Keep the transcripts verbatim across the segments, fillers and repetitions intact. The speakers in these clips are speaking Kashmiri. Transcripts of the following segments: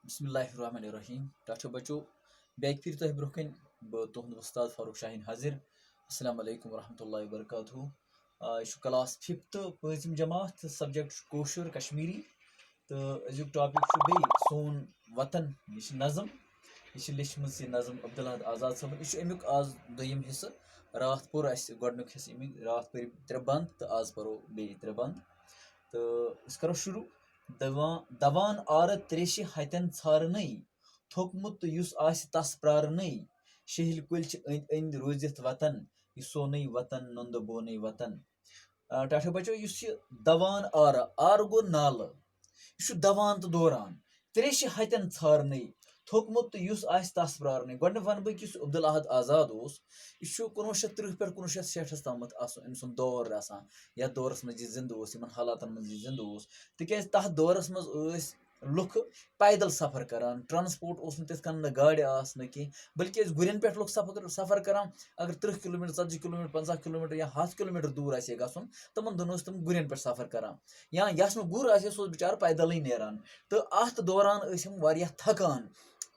بسم اللہ الرحمن الرحیم۔ ٹاٹھو بچو، بیٚیہِ پھِرِ تۄہہِ برٛونٛہہ کَنہِ بہٕ تُہُنٛد وۄستاد فاروق شاہیٖن حٲضِر۔ السلام علیکم ورحمۃ اللہ وبرکاتہ۔ آ، یہِ چھُ کلاس ففتھ، پٲنٛژِم جماعت، تہٕ subject چھُ کٲشُر، کشمیٖری۔ تہٕ أزیُک topic چھُ بیٚیہِ سون وطن، یہِ چھِ نظم، یہِ چھِ لیٚچھمٕژ یہِ نظم عبدالاحد آزاد صٲبن۔ یہِ چھُ اَمیُک آز دوٚیِم حصہٕ۔ راتھ پوٚر اَسہِ گۄڈٕنیُک حصہٕ اَمیُک، راتھ پٔرۍ ترٛےٚ بند تہٕ آز پَرو بیٚیہِ ترٛےٚ بند۔ تہٕ أسۍ کَرو شروٗع۔ دوان، دوان آرٕ تریشہِ ہتٮ۪ن ژھارنٕے، تھوٚکمُت تہٕ یُس آسہِ تس پرارنٕے۔ شیہِلۍ کُلۍ چھِ أنٛدۍ أنٛدۍ روٗزِتھ وطن، یہِ سونُے وطن، نُندٕ بونُے وطن۔ آ، ٹاٹھو بچو، یُس یہِ دوان آرٕ، آرٕ گوٚو نالہٕ، یہِ چھُ دوان تہٕ دوران۔ تریشہِ ہتٮ۪ن ژھارنٕے، تھوٚکمُت تہٕ یُس آسہِ تس پرارنٕے۔ گۄڈٕنیتھ ونہٕ بہٕ کہِ یُس عبدالاحد آزاد اوس، یہِ چھُ کُنوُہ شیٚتھ ترٕٛہ پٮ۪ٹھ کُنوُہ شیٚتھ شیٹھس تامتھ آسُن أمۍ سُنٛد دور آسان، یتھ دورس منٛز یہِ زندٕ اوس، یِمن حالاتن منٛز یہِ زندٕ اوس۔ تِکیازِ تتھ دورس منٛز ٲسۍ لُکھ پیدل سفر کران، transport اوس نہٕ تِتھ کٔنۍ، نہٕ گاڑِ آسہٕ نہٕ کینٛہہ، بلکہِ ٲسۍ گُرٮ۪ن پٮ۪ٹھ لُکھ سفر، سفر کران۔ اگر ترٕٛہ کلوٗمیٹر، ژتجی کلوٗمیٹر، پنٛژاہ کلوٗمیٹر یا ہتھ کلوٗمیٹر دوٗر آسہِ ہے گژھُن، تِمن دۄہن ٲسۍ تِم گُرٮ۪ن پٮ۪ٹھ سفر کران۔ یا یس نہٕ گُر آسہِ ہے، سُہ اوس بِچارٕ پیدلٕے نیران۔ تہٕ اتھ دوران ٲسۍ یِم واریاہ تھکان۔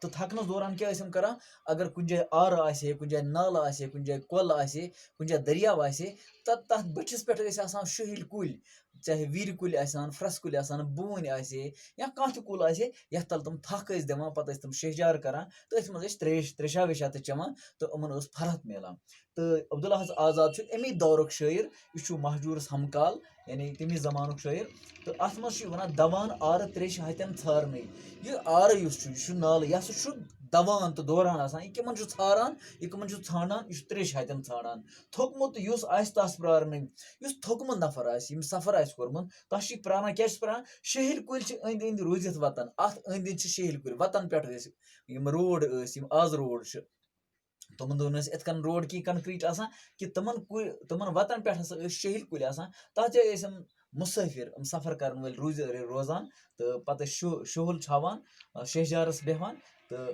تہٕ تھکنس دوران کیٛاہ ٲسۍ یِم کران؟ اگر کُنہِ جایہِ آرٕ آسہِ ہے، کُنہِ جایہِ نالہٕ آسہِ ہے، کُنہِ جایہِ کۄل آسہِ ہے، کُنہِ جایہِ دٔریاو آسہِ ہے، تہٕ تتھ بٔٹھِس پٮ۪ٹھ ٲسۍ آسان شیہِلۍ کُلۍ، چاہے ویٖرِ کُلۍ آسہِ ہن، پھرٛس کُلۍ آسہِ ہن، بوٗنۍ آسہِ ہے، یا کانٛہہ تہِ کُل آسہِ ہے، یتھ تل تِم تھکھ ٲسۍ دِوان، پتہٕ ٲسۍ تِم شہجار کران، تہٕ أتھۍ منٛز ٲسۍ تریش، تریشا ویشا تہِ چٮ۪وان، تہٕ یِمن ٲس فرحت میلان۔ تہٕ عبدالاحد آزاد چھُ امی دورُک شٲعر، یہِ چھُ مہجوٗرس ہمکال، یعنی تَمی زمانُک شٲعر۔ تہٕ اَتھ منٛز چھُ یہِ وَنان، "دوان آرٕ تریشہِ ہتٮ۪ن ژھارنٕے۔" یہِ آرٕ یُس چھُ، یہِ چھُ نالہٕ، یہِ ہسا چھُ دوان تہٕ دوران آسان۔ یہِ کَمن چھُ ژھاران، یہِ کَمن چھُ ژھانڈان؟ یہِ چھُ تریشہِ ہتٮ۪ن ژھانڈان۔ تھوٚکمُت یُس آسہِ، تَس پرارنٕے۔ یُس تھوٚکمُت نفر آسہِ، ییٚمۍ سفر آسہِ کوٚرمُت، تَس چھُ یہِ پراران۔ کیٛاہ چھُ پراران؟ شیہِلۍ کُلۍ چھِ أنٛدۍ أنٛدۍ روٗزِتھ وطن۔ اَتھ أنٛدۍ أنٛدۍ چھِ شیہِلۍ کُلۍ، وطن پٮ۪ٹھ ٲسۍ یِم روڈ ٲسۍ، یِم آز روڈ چھِ۔ تِمن دۄہن ٲسۍ یِتھ کٔنۍ روڈ کِہیٖنۍ، concrete آسان کہِ تِمن کُ-، تِمن وَتَن پٮ۪ٹھ ہسا ٲسۍ شیہِلۍ کُلۍ آسان۔ تَتھ جایہِ ٲسۍ یِم مُسٲفِر، یِم سفر کرن وٲلۍ روٗزِ-، روزان تہٕ پَتہٕ ٲسۍ شُہ-، شُہُل چھاوان، آ، شہجارَس بیٚہوان۔ تہٕ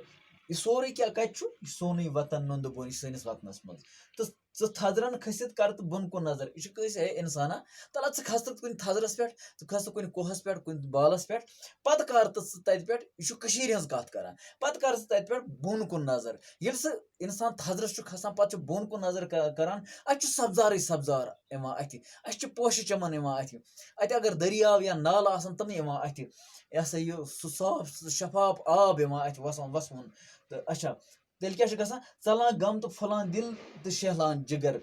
یہِ سورُے کیٛاہ کَتہِ چھُ؟ یہِ چھُ سونُے وطن نُندٕ بون، یہِ چھُ سٲنِس وطنَس منٛز۔ تہٕ ژٕ تھزرَن کھٔسِتھ کر تہٕ بۄن کُن نظر۔ یہِ چھُ کٲنٛسہِ، ہے اِنسانا، تَلہ ژٕ کھس تہٕ کُنہِ تھزرَس پٮ۪ٹھ، ژٕ کھس تہٕ کُنہِ کوہَس پٮ۪ٹھ، کُنہِ بالَس پٮ۪ٹھ، پَتہٕ کر تہٕ ژٕ تَتہِ پٮ۪ٹھ، یہِ چھُ کٔشیٖرِ ہٕنٛز کَتھ کران، پَتہٕ کر ژٕ تَتہِ پٮ۪ٹھ بۄن کُن نظر۔ ییٚلہِ سُہ اِنسان تھزرَس چھُ کھسان، پَتہٕ چھُ بۄن کُن نظر ک-، کران، اَتہِ چھُ سبزارٕے سبزار یِوان اَتھِ، اَسہِ چھِ پوشہِ چَمَن یِوان اَتھِ۔ اَتہِ اگر دٔریاو یا نالہٕ آسَن، تِم یِوان اَتھِ۔ یہِ ہسا یہِ سُہ صاف، سُہ شفاف آب یِوان اَتھِ وَسان، وَسوُن۔ تہٕ اچھا، تیٚلہِ کیٛاہ چھُ گژھان؟ ژَلان غم تہٕ پھۄلان دِل تہٕ شیہلان جِگر۔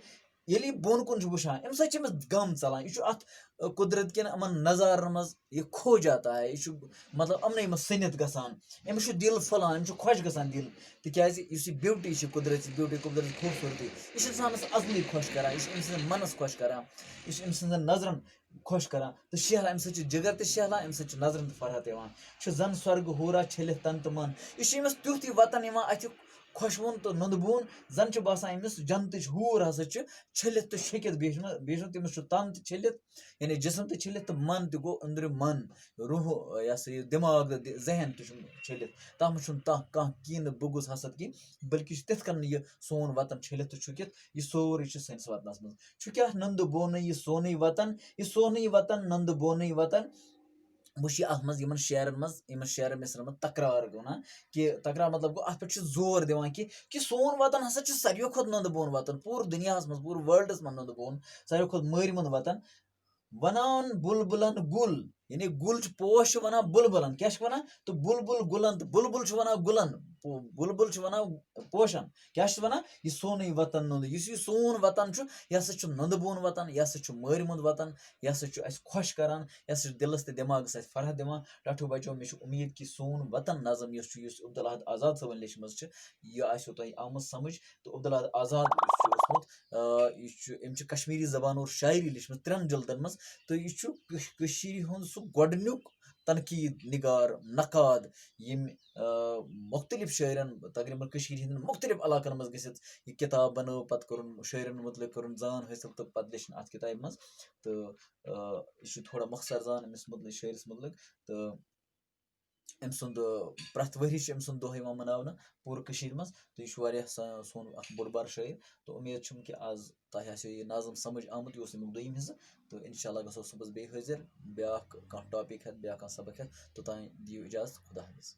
ییٚلہِ یہِ بۄن کُن چھُ وٕچھان، اَمہِ سۭتۍ چھِ أمِس غم ژَلان۔ یہِ چھُ اَتھ، آ، قُدرت کٮ۪ن یِمَن نظارَن منٛز یہِ کھو جاتا ہے، یہِ چھُ، مطلب، یِمنٕے منٛز سٔنِتھ گژھان۔ أمِس چھُ دِل پھۄلان، أمِس چھُ خۄش گژھان دِل، تِکیٛازِ یُس یہِ beauty چھِ، قُدرت چھِ beauty، قُدرت چھِ خوٗبصوٗرتی، یہِ چھِ اِنسانَس اَصلی خۄش کران، یہِ چھِ أمۍ سٕنٛدِس مَنَس خۄش کران، یہِ چھِ أمۍ سٕنٛزَن نظرَن خۄش کران۔ تہٕ شیہلان، اَمہِ سۭتۍ چھُ جِگر تہِ شیہلان، اَمہِ سۭتۍ چھُ نظرَن تہِ فرحت یِوان۔ چھُ زَن سۄرگہٕ حوٗرا چھٔلِتھ تَن تہٕ من۔ یہِ چھُ أمِس تیُتھ یہِ وطن یِوان اَتھِ، خۄشوُن تہٕ نُندٕ بون، زَن چھُ باسان أمِس جنتٕچ حوٗر ہسا چھِ چھٔلِتھ تہٕ چھٔکِتھ بیٖٹھمٕژ، بیٖٹھمٕژ۔ تٔمِس چھُ تَن تہِ چھٔلِتھ، یعنی جسم تہِ چھٔلِتھ تہٕ من تہِ گوٚو أنٛدرٕ من، روح، یہِ ہسا یہِ دٮ۪ماغ تہٕ دِ-، ذہن تہِ چھُ چھٔلِتھ۔ تَتھ منٛز چھُنہٕ تانٛہہ کانٛہہ کینٛہہ نہٕ بُغض حسد کینٛہہ، بلکہِ چھُ تِتھ کٔنۍ یہِ سون وطن چھٔلِتھ تہٕ چھُکِتھ، یہِ سورُے چھُ سٲنِس وطنَس منٛز۔ چھُ کیٛاہ نُندٕ بونُے یہِ سونُے وطن، یہِ سونُے وطن، نُندٕ بونُے وطن۔ وۄنۍ چھُ یہِ اَتھ منٛز یِمَن شعرَن منٛز، یِمَن شعرَن مِثرَن منٛز تکرار وَنان کہِ تکرار مطلب گوٚو، اَتھ پٮ۪ٹھ چھُ زور دِوان کہِ، کہِ سون وطن ہسا چھُ ساروِیو کھۄتہٕ نُندٕ بون وطن، پوٗرٕ دُنیاہَس منٛز، پوٗرٕ worldَس منٛز نُندٕ بون، ساروِیو کھۄتہٕ مٲرۍ مُنٛد وطن۔ وَنان بُلبُلَن گُل، یعنی گُل چھُ، پوش چھُ وَنان بُلبُلَن۔ کیٛاہ چھُ وَنان؟ تہٕ بُلبُل گُلَن، تہٕ بُلبُل چھُ وَنان گُلَن، پو-، بُلبُل چھُ وَنان پوشَن۔ کیٛاہ چھُ وَنان؟ یہِ سونُے وطن نُندٕ، یُس یہِ سون وطن چھُ، یہِ ہسا چھُ نُندٕ بون وطن، یہِ ہسا چھُ مٲرۍ مُنٛد وطن، یہِ ہسا چھُ اَسہِ خۄش کران، یہِ ہسا چھُ دِلَس تہٕ دٮ۪ماغَس اَسہِ فرحت دِوان۔ ٹاٹھو بچو، مےٚ چھِ اُمید کہِ سون وطن نظم یۄس چھُ، یُس عبدالاحد آزاد صٲبَن لیٚچھمٕژ چھِ، یہِ آسیو تۄہہِ آمٕژ سمجھ۔ تہٕ عبدالاحد آزاد یُس چھُ اوسمُت، آ، یہِ چھُ، أمۍ چھِ کشمیٖری زبان اور شاعری لیٚچھمٕژ ترٛٮ۪ن جلدن منٛز، تہٕ یہِ چھُ کٔش-، کٔشیٖرِ ہُنٛد سُہ گۄڈٕنیُک تنقیٖد نِگار، نقاد، ییٚمۍ، آ، مُختٔلِف شٲعرن، تقریٖباً کٔشیٖرِ ہٕنٛدٮ۪ن مُختٔلِف علاقن منٛز گٔژھِتھ یہِ کِتاب بنٲو، پتہٕ کوٚرُن شٲعرن مُتعلِق کوٚرُن زان حٲصِل تہٕ پتہٕ لیٚچھِن اَتھ کِتابہِ منٛز۔ تہٕ، آ، یہِ چھُ تھوڑا مۄخصر زان أمِس مُتعلِق، شٲعرس مُتعلِق۔ تہٕ أمۍ سُنٛد، آ، پرٛٮ۪تھ ؤری چھُ أمۍ سُنٛد دۄہ یِوان مناونہٕ پوٗرٕ کٔشیٖرِ منٛز۔ تہٕ یہِ چھُ واریاہ سا-، سون اکھ بوٚڑ بار شٲعر۔ تہٕ اُمید چھُم کہِ آز تۄہہِ آسیو یہِ نظم سمجھ آمُت، یہِ اوس اَمیُک دوٚیِم حصہٕ۔ تہٕ انشاءاللہ گژھو صُبحس بیٚیہِ حٲضِر بیٛاکھ کانٛہہ topic ہٮ۪تھ، بیٛاکھ کانٛہہ سبق ہٮ۪تھ۔ توٚتام دِیِو اِجازت، خدا حافظ۔